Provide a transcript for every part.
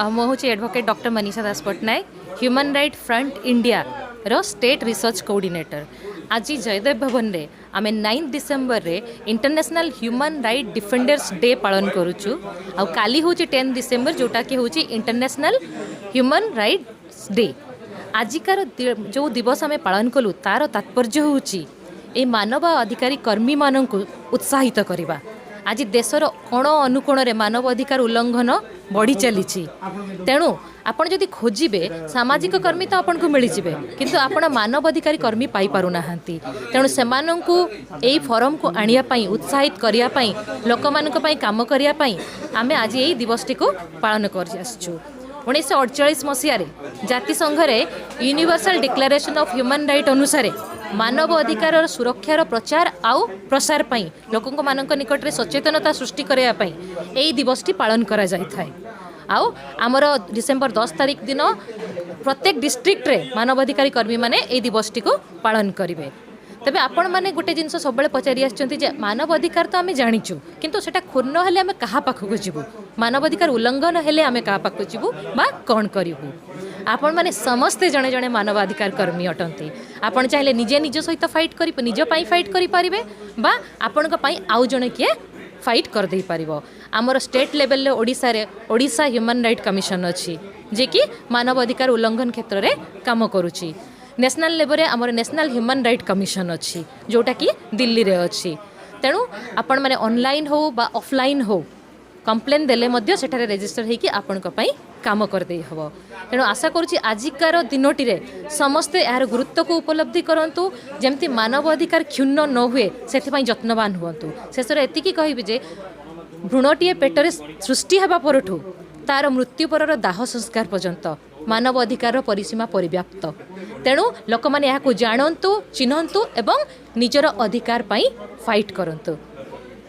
ମୁଁ ହେଉଛି advocate doctor Manisha Das Patnaik, human right front ଇଣ୍ଡିଆର ଷ୍ଟେଟ୍ ରିସର୍ଚ୍ଚ କୋଅର୍ଡିନେଟର। ଆଜି ଜୟଦେବ ଭବନରେ ଆମେ 9 ଡିସେମ୍ବରରେ international human right defenders day ପାଳନ କରୁଛୁ। ଆଉ କାଲି ହେଉଛି 10 ଡିସେମ୍ବର, ଯେଉଁଟାକି ହେଉଛି ଇଣ୍ଟରନ୍ୟାସନାଲ୍ ହ୍ୟୁମାନ୍ ରାଇଟ୍ସ ଡେ। ଆଜିକାର ଯେଉଁ ଦିବସ ଆମେ ପାଳନ କଲୁ, ତା'ର ତାତ୍ପର୍ଯ୍ୟ ହେଉଛି ଏଇ ମାନବ ଅଧିକାରୀ କର୍ମୀମାନଙ୍କୁ ଉତ୍ସାହିତ କରିବା। ଆଜି ଦେଶର କୋଣ ଅନୁକୋଣରେ ମାନବ ଅଧିକାର ଉଲ୍ଲଙ୍ଘନ ବଢ଼ି ଚାଲିଛି। ତେଣୁ ଆପଣ ଯଦି ଖୋଜିବେ, ସାମାଜିକ କର୍ମୀ ତ ଆପଣଙ୍କୁ ମିଳିଯିବେ, କିନ୍ତୁ ଆପଣ ମାନବ ଅଧିକାରୀ କର୍ମୀ ପାଇପାରୁନାହାନ୍ତି। ତେଣୁ ସେମାନଙ୍କୁ ଏଇ ଫରମକୁ ଆଣିବା ପାଇଁ, ଉତ୍ସାହିତ କରିବା ପାଇଁ, ଲୋକମାନଙ୍କ ପାଇଁ କାମ କରିବା ପାଇଁ ଆମେ ଆଜି ଏଇ ଦିବସଟିକୁ ପାଳନ କରି ଆସିଛୁ। 1948 ମସିହାରେ ଜାତିସଂଘରେ universal declaration of human right ଅନୁସାରେ ମାନବ ଅଧିକାରର ସୁରକ୍ଷାର ପ୍ରଚାର ଆଉ ପ୍ରସାର ପାଇଁ, ଲୋକମାନଙ୍କ ନିକଟରେ ସଚେତନତା ସୃଷ୍ଟି କରିବା ପାଇଁ ଏଇ ଦିବସଟି ପାଳନ କରାଯାଇଥାଏ। ଆଉ ଆମର ଡିସେମ୍ବର 10 ତାରିଖ ଦିନ ପ୍ରତ୍ୟେକ ଡିଷ୍ଟ୍ରିକ୍ଟରେ ମାନବାଧିକାରୀ କର୍ମୀମାନେ ଏଇ ଦିବସଟିକୁ ପାଳନ କରିବେ। ତେବେ ଆପଣମାନେ ଗୋଟେ ଜିନିଷ ସବୁବେଳେ ପଚାରି ଆସିଛନ୍ତି ଯେ ମାନବ ଅଧିକାର ତ ଆମେ ଜାଣିଛୁ, କିନ୍ତୁ ସେଟା କ୍ଷୁଣ୍ଣ ହେଲେ ଆମେ କାହା ପାଖକୁ ଯିବୁ? ମାନବାଧିକାର ଉଲ୍ଲଙ୍ଘନ ହେଲେ ଆମେ କାହା ପାଖକୁ ଯିବୁ ବା କ'ଣ କରିବୁ? ଆପଣମାନେ ସମସ୍ତେ ଜଣେ ଜଣେ ମାନବାଧିକାର କର୍ମୀ ଅଟନ୍ତି। ଆପଣ ଚାହିଁଲେ ନିଜେ ନିଜ ସହିତ ଫାଇଟ୍ କରି ନିଜ ପାଇଁ ଫାଇଟ୍ କରିପାରିବେ ବା ଆପଣଙ୍କ ପାଇଁ ଆଉ ଜଣେ କିଏ ଫାଇଟ୍ କରିଦେଇପାରିବ। ଆମର ଷ୍ଟେଟ୍ ଲେଭେଲରେ ଓଡ଼ିଶାରେ ଓଡ଼ିଶା ହ୍ୟୁମାନ୍ ରାଇଟ୍ କମିଶନ ଅଛି, ଯିଏକି ମାନବ ଅଧିକାର ଉଲ୍ଲଙ୍ଘନ କ୍ଷେତ୍ରରେ କାମ କରୁଛି। ନ୍ୟାସନାଲ୍ ଲେଭେଲରେ ଆମର ନ୍ୟାସନାଲ୍ ହ୍ୟୁମାନ୍ ରାଇଟ୍ କମିଶନ ଅଛି, ଯେଉଁଟାକି ଦିଲ୍ଲୀରେ ଅଛି। ତେଣୁ ଆପଣମାନେ ଅନଲାଇନ୍ ହେଉ ବା ଅଫଲାଇନ୍ ହେଉ, କମ୍ପ୍ଲେନ୍ ଦେଲେ ମଧ୍ୟ ସେଠାରେ ରେଜିଷ୍ଟର ହେଇକି ଆପଣଙ୍କ ପାଇଁ କାମ କରିଦେଇ ହେବ। ତେଣୁ ଆଶା କରୁଛି ଆଜିକାର ଦିନଟିରେ ସମସ୍ତେ ଏହାର ଗୁରୁତ୍ୱକୁ ଉପଲବ୍ଧି କରନ୍ତୁ, ଯେମିତି ମାନବ ଅଧିକାର କ୍ଷୁଣ୍ଣ ନ ହୁଏ ସେଥିପାଇଁ ଯତ୍ନବାନ ହୁଅନ୍ତୁ। ଶେଷରେ ଏତିକି କହିବି ଯେ ଭ୍ରୂଣଟିଏ ପେଟରେ ସୃଷ୍ଟି ହେବା ପରଠୁ ତା'ର ମୃତ୍ୟୁ ପରର ଦାହ ସଂସ୍କାର ପର୍ଯ୍ୟନ୍ତ ମାନବ ଅଧିକାରର ପରିସୀମା ପରିବ୍ୟାପ୍ତ। ତେଣୁ ଲୋକମାନେ ଏହାକୁ ଜାଣନ୍ତୁ, ଚିହ୍ନନ୍ତୁ ଏବଂ ନିଜର ଅଧିକାର ପାଇଁ ଫାଇଟ୍ କରନ୍ତୁ।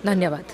ଧନ୍ୟବାଦ।